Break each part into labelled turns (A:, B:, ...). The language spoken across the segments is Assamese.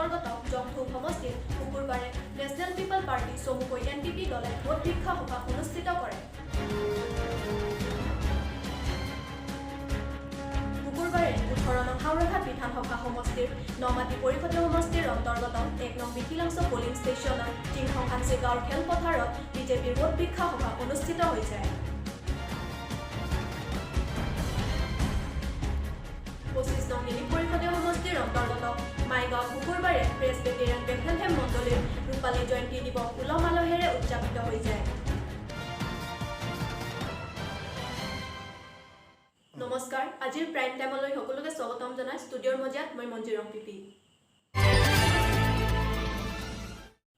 A: অন্তৰ্গত জংথুং সমষ্টিত শুকুৰবাৰে নেশ্যনেল পিপল পাৰ্টি চমুকৈ এনপিপি দলে ভোট ভিক্ষা সভা অনুষ্ঠিত কৰে। শুকুৰবাৰে 18 নং হাওৰাঘাট বিধানসভা সমষ্টিৰ নমাটি পৰিষদীয় সমষ্টিৰ অন্তৰ্গত 1 নং বিথিলাংছ পলিং ষ্টেচনৰ চিংখংহানচি গাঁৱৰ খেলপথাৰত বিজেপিৰ ভোট ভিক্ষা সভা অনুষ্ঠিত হৈ যায়। 25 নং নিলিপ পৰিষদীয় সমষ্টিৰ অন্তৰ্গত মাইগাঁৱত শুকুৰবাৰে প্ৰেছবেটেৰিয়ান বেথেলহেম মণ্ডলীৰ ৰূপালী জয়ন্তী দিৱস উলহ মালহেৰে উদযাপিত হৈ যায়। নমস্কাৰ, আজিৰ প্ৰাইম টাইমলৈ সকলোকে স্বাগতম জনাই ষ্টুডিঅ'ৰ মজিয়াত মই মঞ্জিৰং পিপি।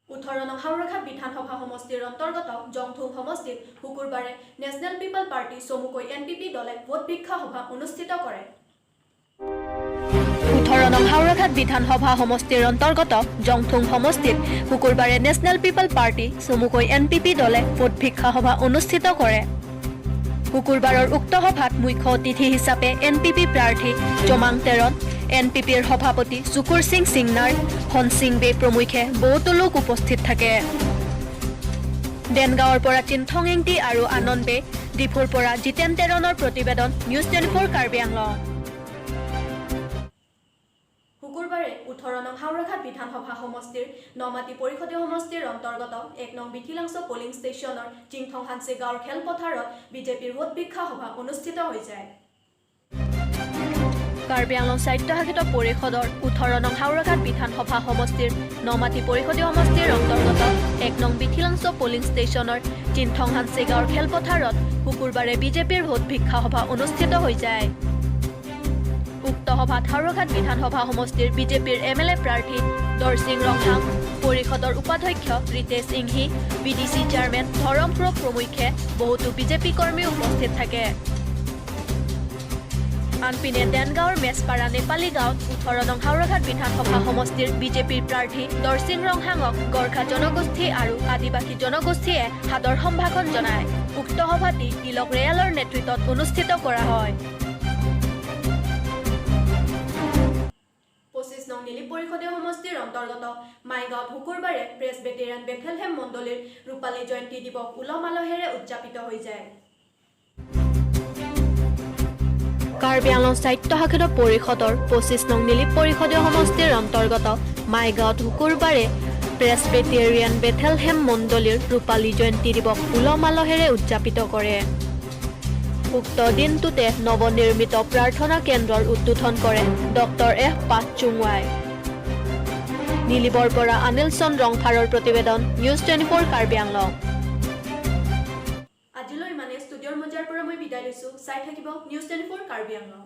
A: 18 নং হাওৰাঘাট বিধানসভা সমষ্টিৰ অন্তৰ্গত জংথুং সমষ্টিত শুকুৰবাৰে নেশ্যনেল পিপল পাৰ্টি চমুকৈ এনপিপি দলে ভোট ভিক্ষা সভা অনুষ্ঠিত কৰে। 18 নং হাওৰাঘাট বিধানসভা সমষ্টিৰ অন্তৰ্গত জংথুং সমষ্টিত শুকুৰবাৰে নেশ্যনেল পিপল পাৰ্টি চমুকৈ এনপিপি দলে ভোট ভিক্ষা সভা অনুষ্ঠিত কৰে। শুকুৰবাৰৰ উক্ত সভাত মুখ্য অতিথি হিচাপে এনপিপি প্ৰাৰ্থী জমাং টেৰণ, এনপিপিৰ সভাপতি চুকুৰ সিং সিংনাৰ, হনসিং বে প্ৰমুখ্যে বহুতো লোক উপস্থিত থাকে। দেনগাঁৱৰ পৰা চিন্থং ইংটি আৰু আনন্দ বে, ডিফুৰ পৰা জিতেন টেৰণৰ প্ৰতিবেদন, নিউজ 24 কাৰ্বি আংলং। শুকুৰবাৰে 18 নং হাওৰাঘাট বিধানসভা সমষ্টিৰ নমাটি পৰিষদীয় সমষ্টিৰ অন্তৰ্গত 1 নং বিথিলাংছ পলিং ষ্টেচনৰ চিংথংহানচি গাঁৱৰ খেলপথাৰত বিজেপিৰ ভোট ভিক্ষা সভা অনুষ্ঠিত হৈ যায়। কাৰ্বি আংলং স্বায়ত্তশাসিত পৰিষদৰ 18 নং হাওৰাঘাট বিধানসভা সমষ্টিৰ নমাটি পৰিষদীয় সমষ্টিৰ অন্তৰ্গত 1 নং বিথিলাংছ পলিং ষ্টেচনৰ চিন্থংহানচি গাঁৱৰ খেলপথাৰত শুকুৰবাৰে বিজেপিৰ ভোট ভিক্ষা সভা অনুষ্ঠিত হৈ যায়। উক্ত সভাত হাওৰাঘাট বিধানসভা সমষ্টিৰ বিজেপিৰ এমএলএ প্ৰাৰ্থী দৰচিং ৰংহাং, পৰিষদৰ উপাধ্যক্ষ ৰিতেশ ইংহি, বিডিচি চেয়াৰমেন ধৰম ক্ৰক প্ৰমুখ্যে বহুতো বিজেপি কৰ্মী উপস্থিত থাকে। আনপিনে দেনগাঁৱৰ মেচপাৰা নেপালী গাঁৱত 18 নং হাওৰাঘাট বিধানসভা সমষ্টিৰ বিজেপিৰ প্ৰাৰ্থী দৰচিং ৰংহাঙক গোৰ্খা জনগোষ্ঠী আৰু আদিবাসী জনগোষ্ঠীয়ে সাদৰ সম্ভাষণ জনায়। উক্ত সভাটি তিলক ৰেয়ালৰ নেতৃত্বত অনুষ্ঠিত কৰা হয়। 25 নং নিলিপ পৰিষদীয় সমষ্টিৰ অন্তৰ্গত মাইগাঁৱত শুকুৰবাৰে প্ৰেছবেটেৰিয়ান বেথেলহেম মণ্ডলীৰ ৰূপালী জয়ন্তী দিৱস উলহ মালহেৰে উদযাপিত হৈ যায়। কাৰ্বি আংলং স্বায়ত্তশাসিত পৰিষদৰ 25 নং নিলিপ পৰিষদীয় সমষ্টিৰ অন্তৰ্গত মাইগাঁৱত শুকুৰবাৰে প্ৰেছবেটেৰিয়ান বেথেলহেম মণ্ডলীৰ ৰূপালী জয়ন্তী দিৱস উলহ মালহেৰে উদযাপিত কৰে। উক্ত দিনটোতে নৱনিৰ্মিত প্ৰাৰ্থনা কেন্দ্ৰৰ উদ্বোধন কৰে ডক্টৰ এফ পাথচুংৱাই। নিলিবৰ পৰা অনিল চন্দ্ৰ ৰংফাৰৰ প্ৰতিবেদন, নিউজ 24 কাৰ্বি আংলং। আজিলৈ ইমানে। ষ্টুডিঅ'ৰ মজিয়াৰ পৰা মই বিদায় লৈছোঁ। চাই থাকিব নিউজ 24 কাৰ্বি আংলং।